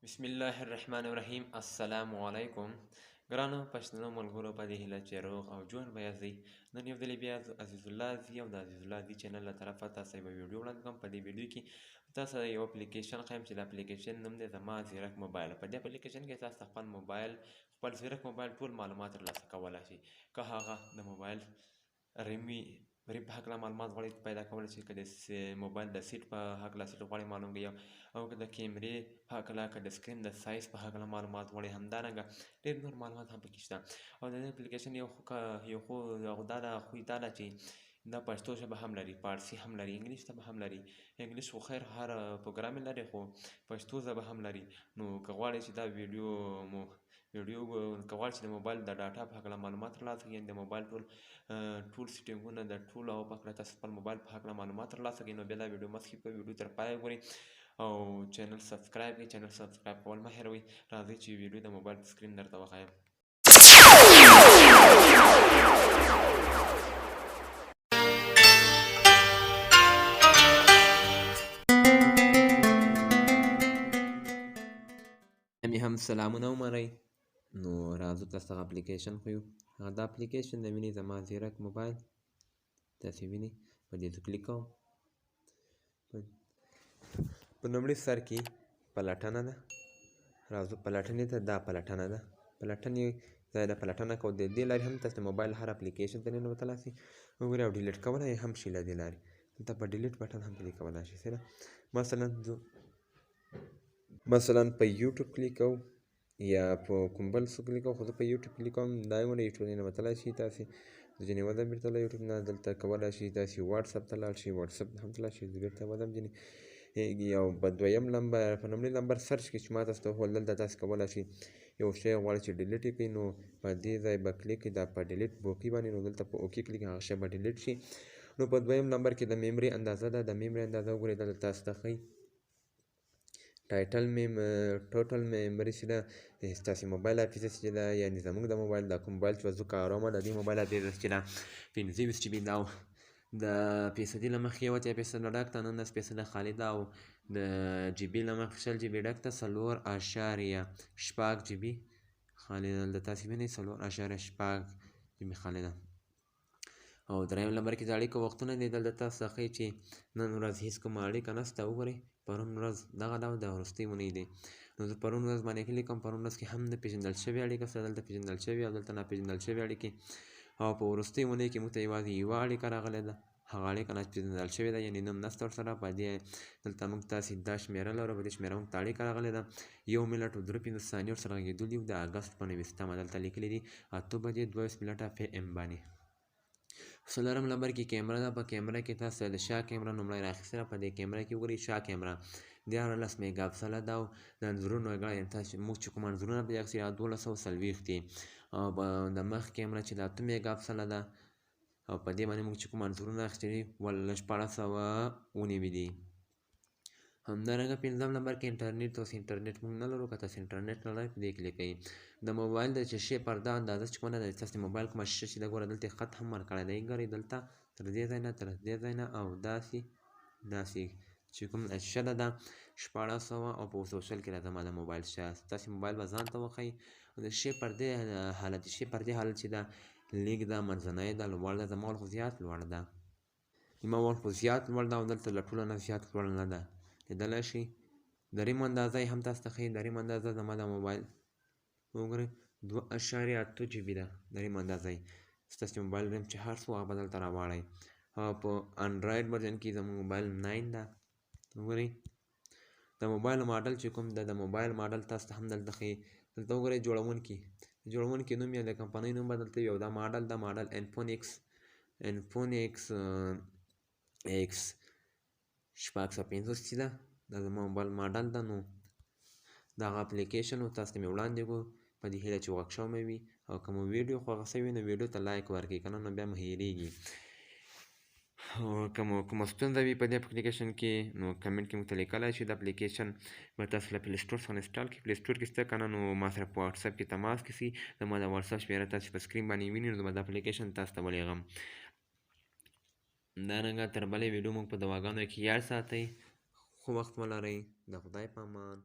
بسم الله الرحمن الرحیم. السلام علیکم ګرانو پښتنو ملګرو، په دې هیله چې روغ او جوړ به یاستئ. نن یو ځل بیا عزیز الله زی او د عزیز الله زی چینل له طرفه تاسو یوه ویډیو وړاندې کوم. په دې ویډیو کې تاسو یو اپلیکیشن ښیم چې د اپلیکیشن نوم دی زما ځیرک موبایل. په دې اپلیکیشن کې تاسو خپل موبایل، خپل ځیرک موبایل ټول معلومات ترلاسه کولی شئ. که هغه د موبایل ریم وي، ریم په هکله معلومات غواړئ پیدا کولی شئ، که د موبایل د سیټ په هکله سیټ غواړئ معلوم کړئ، او که د کیمرې په هکله، که د سکرین د سایز په هکله معلومات غواړئ، همدارنګه ډېر نور معلومات هم پکې شته. او د دې اپلیکیشن یو خو دا ده، خوی دا ده چې دا پښتو ژبه هم لري، فارسي هم لري، انګلیش ژبه هم لري. انګلیش خو خیر هر پروګرام لري، خو پښتو ژبه هم لري. نو که غواړئ چې دا ویډیو مو ویډیو، که غواړئ چې د موبایل د ډاټا په هکله معلومات ترلاسه کړئ، یعنې د موبایل ټول سیټینګونه د ټولو هغو په هکله تاسو خپل موبایل په هکله معلومات ترلاسه کړئ، نو بیا دا ویډیو مه skip کوئ، ویډیو تر پایه وګورئ او چینل subscribe کړئ. چینل subscribe کول مه هېروئ. راځئ چې ویډیو د موبایل په سکرین درته وښایم. مې هم سلامونه ومنئ. نو راځو تاسو هغه اپلیکیشن ښیو. هغه دا اپلیکیشن د وینئ، زما ځیرک موبایل تاسې وینئ. په دې زه کلیک کوم. په لومړي سر کې پلټنه ده. راځو پلټنې ته. دا پلټنه ده، پلټنې ځای ده، پلټنه کوو. د دې لارې هم تاسو موبایل هر اپلیکیشن ته ننوتلی شئ، وګورئ، او delete کولی هم شئ. له دې لارې دلته په delete button هم کلیک کولی شئ. صحیح ده. مثلا ځو مثلا په یوټیوب کلیک کوو یا په کوم بل څه کلیک کوو، خو زه په یوټیوب کلیک کوم. دا یې یوټیوب نه ننوتلی شئ تاسې. ځینې وځم بېرته له یوټیوب نه. دلته کولی شئ تاسې واټساپ ته لاړ شئ، واټساپ هم ته لاړ شئ. زه بېرته وځم ځینې یو په دویم لمبر، په لومړي لمبر search کې چې ما تاسو ته وښودل، دلته تاسو کولی شئ یو شی غواړئ چې delete یې کړئ، نو په دې ځای به کلیک کړئ، دا په delete بوکي باندې، نو دلته په okay کلیک، هغه شی به delete شي. نو په دویم لمبر کې د memory اندازه ده. د memory اندازه وګورئ، دلته تاسو ته ښیي total memory چې ده ستاسې موبایل حافظه چې ده، یعنې زموږ د موبایل، دا کوم موبایل چې زه کاروم، د دې موبایل حافظه چې ده 25 GB ده، او د فیصدي له مخې 81 فیصده ډک ده، 19 فیصده خالي ده، او د GB له مخې 20 GB ډک ده، 4.6 GB خالي ده. دلته تاسې وینئ 4.6 GB خالي ده. او دریم لمبر کې د اړیکو وختونه دي. دلته تاسو ته ښیي چې نن ورځ هیڅ کومه اړیکه نشته. وګورئ، پرون ورځ دغه ډول د وروستۍ اونۍ دی. نو زه پرون ورځ باندې کلیک کوم. پرون ورځ کې هم نه پېژندل شوې اړیکه شته، دلته پېژندل شوې او دلته ناپېژندل شوې اړیکې. او په وروستۍ اونۍ کې موږ ته یوازې یوه اړیکه راغلې ده، هغه اړیکه ناپېژندل شوې ده، یعنې نوم نشته ورسره. په دې دلته موږ تاسې دا شمېره لرو، په دې شمېره موږ ته اړیکه راغلې ده، 1 منټ او 53 ثانیې ورسره غږېدلي وو، د اګست په 29مه. دلته لیکلي دي 8 بجې 22 منټه PM باندې. څلورم نمبر کې کیمره ده. په کیمره کې تاسو د شا کیمره لومړی راخیستې ده. په دې کیمره کې وګورئ، شا کیمره 13 میګاپکسله ده، او د انځورونو یعنې تاسو موږ چې کوم انځورونه پرې اخیستي هغه 1240 دي. او د مخ کیمره چې د 8 میګاپکسله ده، او په دې باندې موږ چې کوم انځورونه اخیستي دي ول 1690 دي. همدارنګه پنځم نمبر کې انټرنیټ. اوس انټرنیټ موږ نه لرو، که تاسو انټرنیټ نه لرئ په دې کلیک کوئ. د موبایل د شیشې پرده اندازه چې کومه ده، تاسو موبایل کومه شیشه چې ده، ګوره دلته خط هم ورکړی دی، ګورئ دلته تر دې ځای نه تر دې ځای نه او داسې داسې چې کوم شیشه ده، دا 1600 او په 120 کې ده زما د موبایل شیشه. ستاسې موبایل به ځان ته وښیي. د شیشې پردې حالت، شیشې پردې حالت چې ده لیږ ده، منځنی ده، لوړ ده. زما خو زیات لوړ ده، زما خو زیات لوړ ده، او دلته له ټولو نه زیات لوړ نه ده، لیدلی شئ. د ریم اندازه یې هم تاسو ته ښیي. د ریم اندازه زما د موبایل وګورئ 2.8 GB ده د ریم اندازه یې. ستاسو موبایل ریم چې هر څو هغه به دلته راواړئ. او په انډراید version کې زموږ موبایل 9 ده. وګورئ د موبایل ماډل چې کوم ده، د موبایل ماډل تاسو ته هم دلته ښیي. دلته وګورئ جوړونکي نوم یا د کمپنۍ نوم به دلته وي، او دا ماډل ده، ماډل انفونیکس ایکس 650 چې ده، دا زما موبایل ماډل ده. نو دغه اپلیکیشن و تاسو ته مې وړاندې کړو، په دې هیله چې خوښ شوی وي. او که مو ویډیو خوښه شوې نو ویډیو ته like ورکړئ، که نه نو بیا مو هېرېږي. او که مو کومه ستونزه وي په دې اپلیکیشن کې نو کمنټ کې موږ ته لیکلی شئ. د اپلیکیشن به تاسو له Play Store څخه install کړئ، Play Store کې شته، که نه نو ما سره په واټساپ کې تماس کې شئ. زما د واټساپ شمېره تاسو په سکرین باندې وینئ، نو زه به د اپلیکیشن تاسو ته ولېږم. همدارنګه تر بلې ویډیو موږ په دعاګانو کې یاد ساتئ. ښه وخت ولرئ. د خدای په امان.